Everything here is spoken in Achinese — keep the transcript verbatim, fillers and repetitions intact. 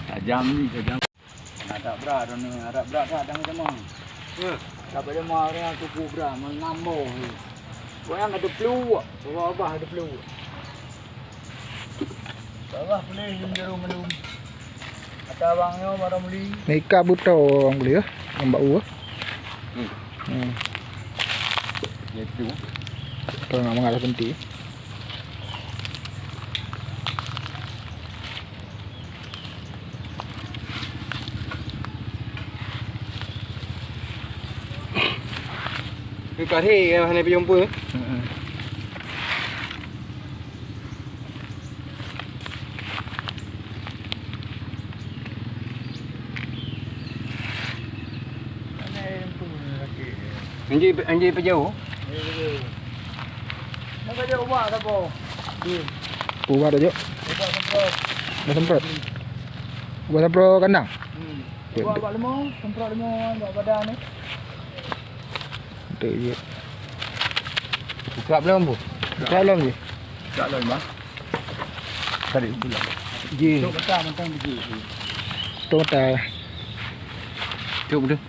Tajam ni, tajam. Nah, tak berat dah ni, ada berat dah dah macam mana? Ya. Tak boleh mau orang tu kubra, mengambo. Kau yang ada peluh, bawa abah ada peluh. Bawah boleh jum jarum mandum. Kata abang nyoe barang beli. Mika buto orang beli ya. Yang bau. Hmm. Hmm. Itu. Kalau nak mangat dah senti. Keu kari ya hana piyong pun. Heeh. Anjing, anjing pejauh. Nak kajak ubah tak apa? Ubah dah jok. Ubah semprot. Dah semprot. Ubah semprot kandang. Hmm. Jok. Ubah bak lemah, semprot lemah bak badan ni. Betul je. Buka belum, Bu? Buka belum je? Buka belum, Bang? Tadi pula. Ji. Tok kata mantang biji. Tok kata. Tok dah.